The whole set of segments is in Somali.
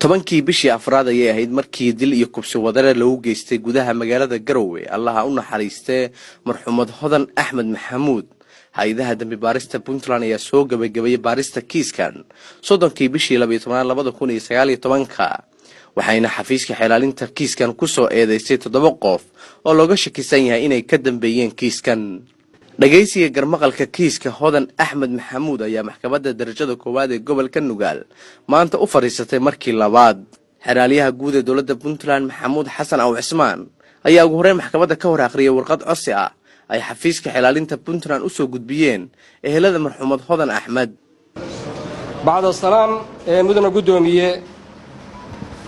10-kii bishii afraad ayay ahayd markii dil iyo kufsi wadare lagu geystay gudaha magaalada Garowe, Allaha u naxariistee, marxuumad Hodan Axmed Maxamuud. Hay-adaha dambi baarista Puntland ayaa soo gabagabeeyey baarista kiiskan 30-kii bishii 12aad 2019-ka, waxayna xafiiska xeer ilaalinta kiiskan kusoo eedeysay toddoba qof oo looga shakisan yahay inay ka dambeeyeen kiiskan. Dhagaysiga garmaqalka kiiska Hodan Axmed Maxamuud ayaa Maxkamadda Darajada Koowaad ee gobolka Nugaal maanta u fadhiisatay markii labaad. Xeer ilaaliyaha guud ee dowladda Puntland, Maxamuud Xasan Aw Cismaan, ayaa ugu horreyn maxkamadda ka hor akhriyay warqad codsi ah ay xafiiska xeer ilaalinta Puntland usoo gudbiyeen ehelada marxuumad Hodan Axmed. Bacda salaam, ee mudana guddoomiye,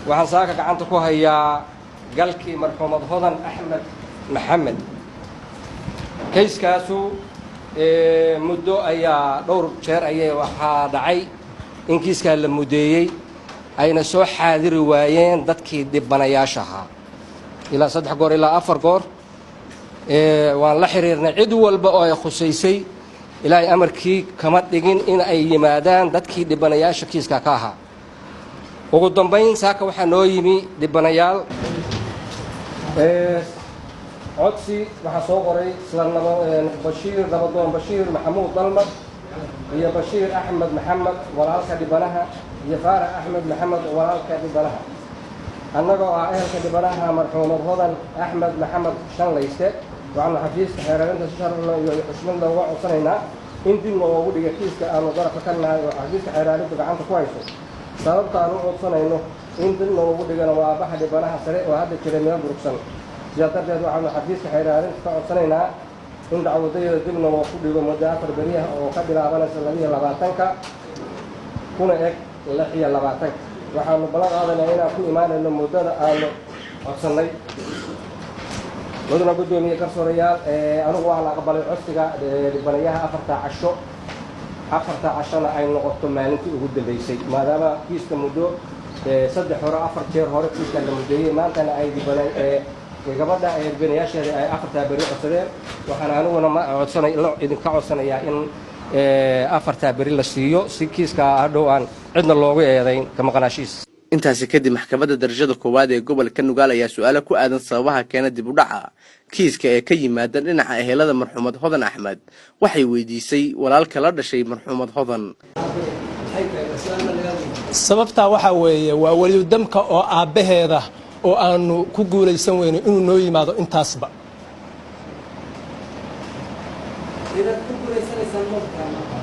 waxaan saaka gacanta ku hayaa galkii marxuumad Hodan Axmed Maxamed. Kayskaasu muddo ayaa dhowr jeer ayay waxaa dhacay in kiiskaa la muddeeyey, ayna soo xaadiri waayeen dadkii dhibanayaasha ahaa ilaa saddex goor ilaa afar goor. Waan la xiriirnay cid walba oo ay khusaysay. Ilaahay amarkii kama dhigin in ay yimaadaan dadkii dhibanayaasha kiiska ka ahaa. Ugu dambayn, saaka waxaa noo yimi dhibanayaal. Codsi waxaa soo qoray isla Bashiir, nabadoon Bashiir Maxamuud Dalmar, iyo Bashiir Axmed Maxamed, walaalka dhibanaha, iyo Faarax Axmed Maxamed, walaalka dhibanaha. Annagoo ah ehelka dhibanaha marxuumad Hodan Axmed Maxamed Shanlayste, waxaanu xafiiska xeer ilaalinta si sharaf leh iyo xushmad looga codsanaynaa in dib loogu dhiga kiiska aanu darafka ka nahay oo xafiiska xeer ilaalintu gacanta ku hayso. Sababta aan u codsanayno in dib loogu dhigana waa aabbaha dhibanaha sare oo hadda jira meel durugsan. Sidaa darteed, waxaanu xafiiska xeer ilaalinta ka codsanaynaa in dacwadayada dibna loogu dhigo muddo 4 beriah oo ka bilaabanaysa 22-ka kuna eg 26-ka. Waxaanu ballan qaadanaa inaan ku imaanayno muddada aanu codsannay. Mudana guddoomiye, garsoorayaal, anigu waa la aqbalay codsiga dhibanayaha 4-ta casho, 4-ta cashona ay noqoto maalintii ugu dambeysay, maadaama kiiska muddo saddex hore, afar jeer hore kiiska la muddeeyey, maantana ay gabadha dhibanayaasheeda ay 4-taa beri codsadeen. Waxaan aniguna ma codsanay idinka codsanayaa in 4-taa beri la siiyo si kiiska hadhow aan cidna loogu eedayn ka maqnaashiis. Intaasi kadib, Maxkamadda Darajada Koowaad ee gobolka Nugaal ayaa su-aalo ku aadan sababaha keena dib u dhaca kiiska ee ka yimaada dhinaca ehelada marxuumad Hodan Axmed waxay weydiisay walaalka la dhashay marxuumad Hodan. Sababtaa waxaa weeye waa weliyudamka oo aabbaheeda oo aanu ku guulaysan weyno inuu noo yimaado intaasba.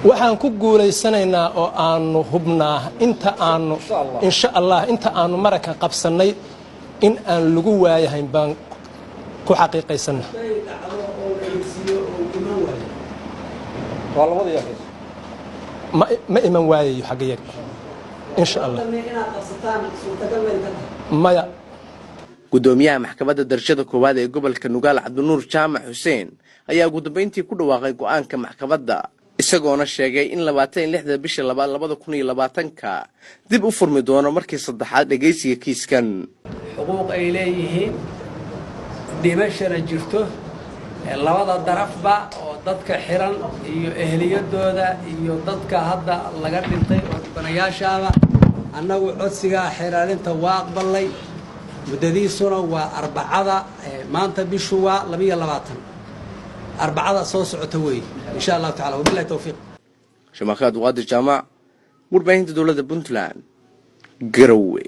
Waxaan ku guulaysanaynaa oo aanu hubnaa inta aanu, insha Allah, inta aanu maragka qabsannay in aan lagu waayahayn baan ku xaqiiqaysana. Hadday dhacdo oo la ogeysiiyo oo iman waayo? Waa labada yaqiis. Ma iman waayayo xagga yaga, insha Allah. Hadda inaad qabsataan suurtagal may ka tahay? Maya. Guddoomiyaha Maxkamadda Darajada Koowaad ee gobolka Nugaal, Cabdinuur Jaamac Xuseen, ayaa ugu dambeyntii ku dhawaaqay go-aanka maxkamadda, isagoona sheegay in 26-da bisha labaad 2020-ka dib u furmi doono markii saddexaad dhegaysiga kiiskan. Xuquuq ay leeyihiin, dhimashana jirto labada darafba oo dadka xiran iyo ehliyadooda iyo dadka hadda laga dhintay oo dhibanayaashaaba. Annagu codsigaa xeer ilaalinta waa aqbalnay. Muddadiisuna waa Arbacada, maanta bishu waa 22, Arbacada soo socota weeye, insha Allahu tacala. Wabillahi towfiiq. Shamakaad Waadir Jaamac, warbaahinta dowladda Puntland, Garowe.